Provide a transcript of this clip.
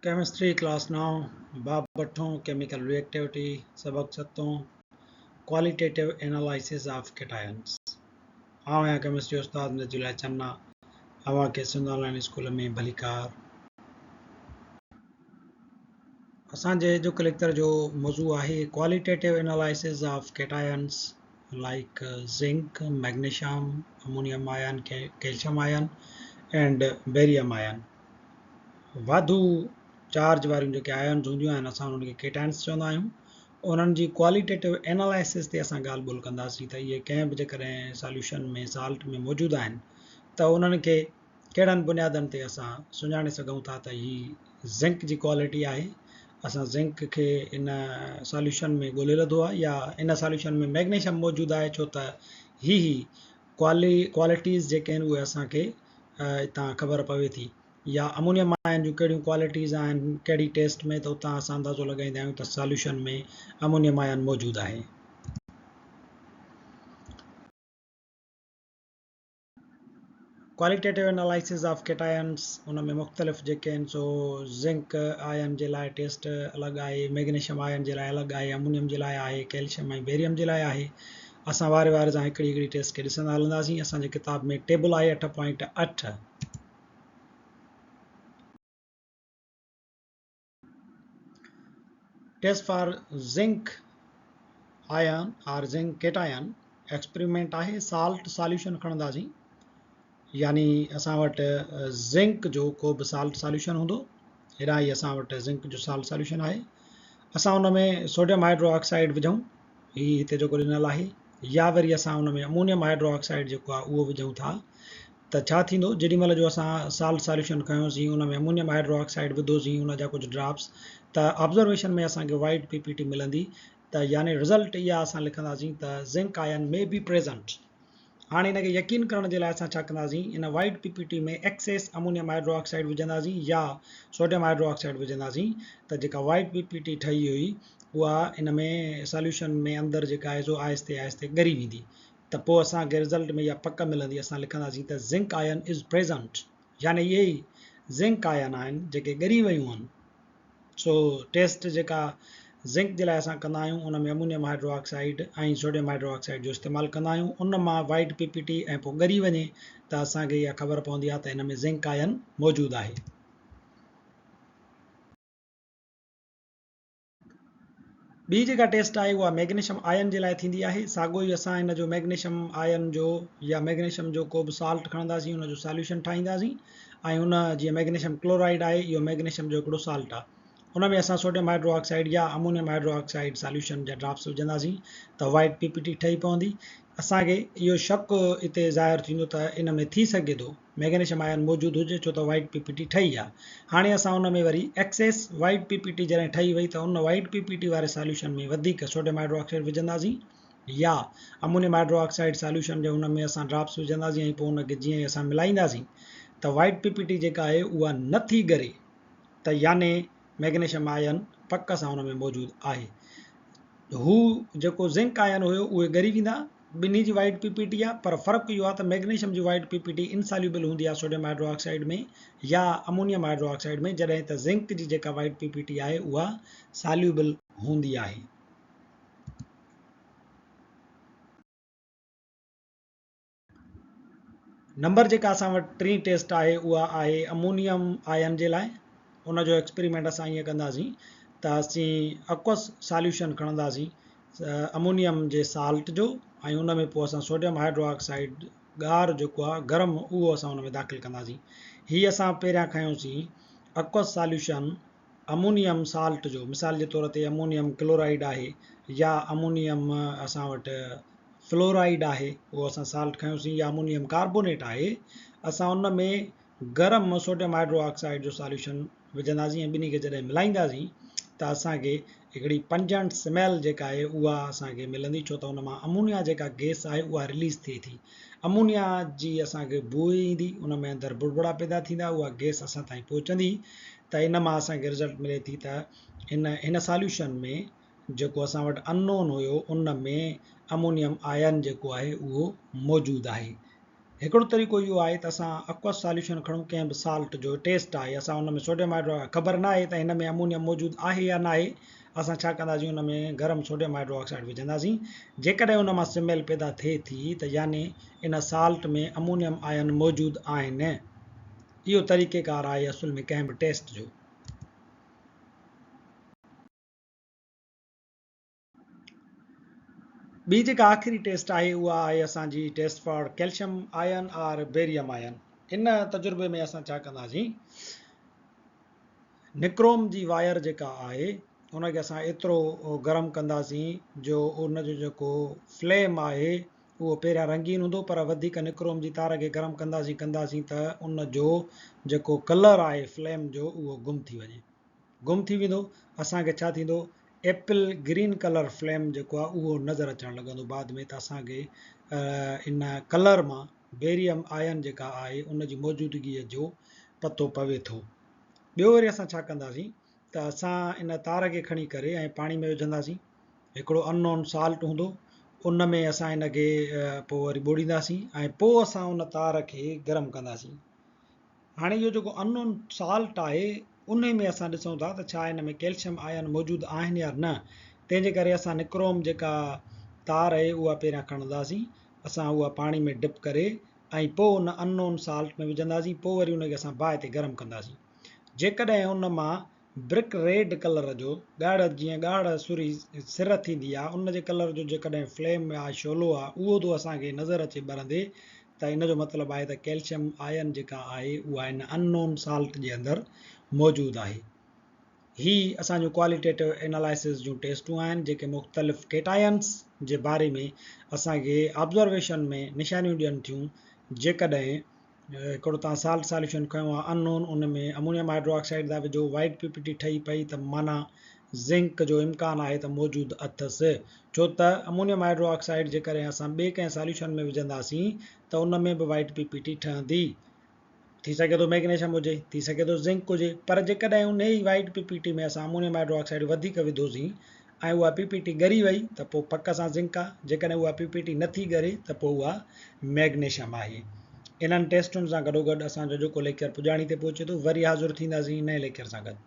Chemistry class نائون، باب اٺون، chemical ري activity, سبق ستون، ڪواليٽيٽو اينالائسز آف ڪيٽائنز. آئون آهيان ڪيمسٽري استاد نجي الله چنا، اوهان کي سنڌ آن لائين اسڪول ۾ ڀليڪار. اسان جي اڄوڪي ليڪچر جو موضوع آهي qualitative analysis of cations like zinc, magnesium, ammonium ion, calcium ion and barium ion. واڌو چارج واريون جيڪي آئنز هونديون آهن اسان انهن کي ڪيٽائنز چوندا آهيون. انهن جي ڪواليٽيٽو اينالائسز تي اسان ڳالهه ٻولهه ڪنداسين ته اهي ڪنهن به جيڪڏهن ساليوشن ۾ سالٽ ۾ موجود آهن ته انهن کي ڪهڙن بنيادن تي اسان سڃاڻي سگهون ٿا ته هي زنڪ جي ڪوالٽي آهي، اسان زنڪ کي ان ساليوشن ۾ ڳولي لڌو آهي يا ان ساليوشن ۾ ميگنيشم موجود آهي، ڇو ته هي هي ڪوالٽيز جيڪي آهن اهي اسان کي اتان خبر پوي ٿي، يا امونيم آئن جون ڪهڙيون ڪوالٽيز آهن ڪهڙي ٽيسٽ ۾ ته اتان اسان اندازو لڳائيندا آهيون ته ساليوشن ۾ امونيم آئن موجود آهي. ڪواليٽيٽو اينالائسز آف ڪيٽائنز ان ۾ مختلف جيڪي آهن سو زنڪ آئن جي لاء ٽيسٽ الڳ آهي، ميگنيشيم آئن جي لاء الڳ آهي، امونيم جي لاء آهي، ڪيلشيم ۽ بيريم جي لاء آهي. اسان واري واري سان هڪڙي هڪڙي ٽيسٽ کي ڏسندا هلنداسين. اسان جي ڪتاب ۾ ٽيبل آهي 8.8. Test for zinc ion or zinc cation experiment آهي. سالٽ ساليوشن کڻنداسين، يعني اسان وٽ زنڪ جو ڪو به سالٽ ساليوشن هوندو. هيڏانهن ئي اسان وٽ زنڪ جو سالٽ ساليوشن آهي. اسان ان ۾ سوڊيم هائيڊرو آڪسائيڊ وجهون، هي هتي جيڪو ڏنل آهي، يا وري اسان ان ۾ امونيم هائيڊرو آڪسائيڊ جيڪو آهي اهو وجهون ٿا ته ڇا ٿيندو؟ جيڏي مهل جو اسان سالٽ ساليوشن کنيوسين، ان ۾ امونيم هائيڊرو آڪسائيڊ وڌوسين ان جا ڪجهه ڊراپس، ته آبزرويشن ۾ اسان کي وائيٽ پي پي ٽي ملندي، ته يعني رزلٽ اها اسان لکنداسين ته زنڪ آئن مي بي پريزنٽ. هاڻي ان کي يقين ڪرڻ جي لاء اسان ڇا ڪنداسين؟ ان white P P T ۾ excess ammonium hydroxide وجهنداسين يا سوڊيم هائيڊرو آڪسائيڊ وجهنداسين ته جيڪا وائيٽ پي پي ٽي ٺهي هئي اها ان ۾ ساليوشن ۾ اندر جيڪا آهي سو آهستي آهستي ڳري ويندي ته پوء اسان کي رزلٽ ۾ اها پڪ ملندي. اسان لکنداسين ته زنڪ آئن از پريزنٽ، يعني اهي ئي زنڪ آئن آهن جيڪي ڳري ويون آهن. سو ٽيسٽ جيڪا زنڪ جي لاء اسان ڪندا آهيون ان ۾ ammonium hydro oxide ۽ sodium hydro oxide جو استعمال ڪندا آهيون، ان مان وائيٽ پي پي ٽي ۽ پوء ڳري وڃي ته اسان کي اها خبر پوندي آهي ته ان ۾ زنڪ آئن موجود آهي. ٻي جيڪا ٽيسٽ آهي اها ميگنيشم آئن جي لاء ٿيندي آهي. ساڳو ئي اسان ان جو ميگنيشم آئن جو يا ميگنيشم جو ڪو به سالٽ کڻنداسين، ان جو ساليوشن ٺاهينداسين ۽ ان جيئن ميگنيشم ڪلورائيڊ آهي، اهو ميگنيشم جو هڪڙو سالٽ آهي، ان ۾ اسان سوڊيم هائيڊرو آڪسائيڊ يا امونيم هائيڊرو آڪسائيڊ ساليوشن جا ڊراپس وجهنداسين ته وائيٽ پي پي ٽي ٺهي پوندي. اسان کي اهو شڪ اتي ظاهر ٿيندو ته ان ۾ ٿي سگهي ٿو ميگنيشم آئن موجود هجي، ڇو ته وائيٽ پي پي ٽي ٺهي آ. هاڻي اسان ان ۾ وري ايڪسيس وائيٽ پي پي ٽي جڏهن ٺهي وئي ته ان وائيٽ پي پي ٽي واري ساليوشن ۾ وڌيڪ سوڊيم هائيڊرو آڪسائيڊ وجهنداسين يا امونيم هائيڊرو آڪسائيڊ ساليوشن جي ان ۾ اسان ڊراپس وجهنداسين ۽ پوء ان کي جيئن ئي اسان ملائينداسين ته وائيٽ پي پي ٽي جيڪا آهي اها نه ٿي ڳري ته يعني ميگنيشم آئن پڪ سان ان ۾ موجود آهي. هو جيڪو زنڪ آئن هيو اهي ڳري ويندا. ٻنهي جي وائيٽ پي پي ٽي آهي پر فرق اهو آهي ته ميگنيشيم جي وائيٽ پي پي ٽي انساليوبل هوندي آهي سوڊيم هائيڊرو آڪسائيڊ ۾ يا امونيم هائيڊرو آڪسائيڊ ۾ جڏهن ته زنڪ جي جيڪا وائيٽ پي پي ٽي آهي اها ساليوبل هوندي آهي. نمبر جيڪا اسان وٽ ٽين ٽيسٽ آهي اها آهي امونيم آئن جي لاء. ان جو ايڪسپريمينٽ اسان ائين ڪنداسين ته اسين اڪوس ساليوشن کڻنداسين امونيم جي سالٽ جو ۽ ان ۾ پوء اسان سوڊيم هائيڊرو آڪسائيڊ ڳار جيڪو آهي گرم اهو اسان ان ۾ داخل ڪنداسين. هي اسان پهريان کنيوسين اڪوس ساليوشن امونيم سالٽ جو، مثال جي طور تي امونيم ڪلورائيڊ آهي يا امونيم اسان وٽ فلورائيڊ آهي اهو اسان سالٽ کنيوسين يا امونيم ڪاربونيٽ آهي، اسان ان ۾ گرم سوڊيم هائيڊرو آڪسائيڊ جو ساليوشن وجهنداسين ۽ ٻنهي کي جڏهن ملائينداسين ته اسان کي هڪڙي پنجنٽ سميل جيڪا آهي اها اسان کي ملندي، ڇو ته ان مان امونيا جيڪا گيس آهي اها رليز ٿئي ٿي. امونيا جي اسان کي بوء ايندي، ان ۾ اندر بڙبڙا پيدا ٿيندا، اها گيس اسان تائين پهچندي ته ان مان اسان کي رزلٽ ملي ٿي ته هن ساليوشن ۾ جيڪو اسان وٽ ان نون هيو ان ۾ امونيم آئن جيڪو آهي اهو موجود آهي. هڪڙو طريقو اهو آهي ته اسان اڪوس ساليوشن کڻون ڪنهن به سالٽ جو ٽيسٽ آهي اسان ان ۾ سوڊيم هائيڊرو خبر ناهي ته هن ۾ امونيم موجود آهي يا ناهي اسان ڇا ڪنداسين ان ۾ گرم سوڊيم هائيڊرو آڪسائيڊ وجهنداسين جيڪڏهن ان مان سميل پيدا ٿئي ٿي ته يعني ان سالٽ ۾ امونيم آئن موجود آهن اهو طريقيڪار آهي اصل ۾ ڪنهن به ٽيسٽ جو. ٻي جيڪا آخري ٽيسٽ آهي اها آهي اسان جي test for calcium ion or barium ion. ان تجربي ۾ اسان ڇا ڪنداسين نڪروم جي وائر جيڪا آهي ان کي اسان ايترو گرم ڪنداسين جو ان جو جيڪو فليم آهي اهو پهريان رنگين هوندو پر وڌيڪ نڪروم جي تار کي گرم ڪنداسين ڪنداسين ته ان جو جيڪو ڪلر آهي فليم جو اهو گم ٿي وڃي. گم ٿي ويندو اسان کي ڇا ٿيندو ايپل گرين ڪلر فليم جيڪو آهي اهو نظر اچڻ لڳندو بعد ۾ ته اسان کي ان ڪلر مان بيريم آئن جيڪا آهي ان جي موجودگي جو پتو پوي ٿو ٻيو وري اسان ڇا ڪنداسين ته اسان ان تار کي کڻي ڪري ۽ پاڻي ۾ وجهنداسين هڪڙو ان نون سالٽ هوندو ان ۾ اسان ان کي پوء وري ٻوڙينداسين ۽ پوء اسان ان تار کي گرم ڪنداسين هاڻي اهو جيڪو ان نون سالٽ آهي انهي ۾ اسان ڏسون ٿا ته ڇا ان ۾ ڪيلشم آئن موجود آهن يا نه تنهن جي ڪري اسان نڪروم جيڪا تار اهي اها پهريان کڻنداسين اسان اها پاڻي ۾ ڊپ ڪري ۽ پوء ان ان نون سالٽ ۾ وجهنداسين پوء وري ان کي اسان باهه تي گرم ڪنداسين جيڪڏهن ان مان برڪ ريڊ ڪلر جو ڳاڙهه جيئن ڳاڙهه سري سر ٿيندي آ ان جي ڪلر جو جيڪڏهن فليم يا شعلو آ اهو ٿو اسان کي نظر اچي ٻرندي ته ان جو مطلب آهي ته ڪيلشم آئن جيڪا آهي اها ان ان نون سالٽ جي اندر موجود آهي. هي اسان جون ڪواليٽيٽو اينالائسز جون ٽيسٽون آهن جيڪي مختلف ڪيٽائنس جي باري ۾ اسان کي آبزرويشن ۾ نشانيون ڏين ٿيون جيڪڏهن هڪڙو توهان سالٽ ساليوشن کنيو آهي ان نون ان ۾ امونيم هائيڊرو آڪسائيڊ ٿا وجهو وائيٽ پي پي ٽي ٺهي پئي ته معنيٰ زنڪ جو امڪان آهي ته موجود اٿس ڇو ته امونيم هائيڊرو آڪسائيڊ جيڪڏهن اسان ٻئي ڪنهن ساليوشن ۾ وجهنداسين ته ان ۾ به وائيٽ پي پي ٽي ٺهندي ٿي سگهي ٿو ميگنيشم هجي ٿي سگهي ٿو زنڪ هجي پر جيڪڏهن انهي ئي وائيٽ پي پي ٽي ۾ اسان امونيم هائيڊرو آڪسائيڊ وڌيڪ وڌوسين ۽ اها پي پي ٽي ڳري وئي ته پوء پڪ سان زنڪ آ، جيڪڏهن اها پي پي ٽي نه ٿي ڳري ته پوء اها ميگنيشم آهي. انهن ٽيسٽن سان گڏوگڏ اسان جو اڄوڪو ليڪچر پڄاڻي تي پهچي ٿو. وري حاضر ٿينداسين نئين ليڪچر سان گڏ.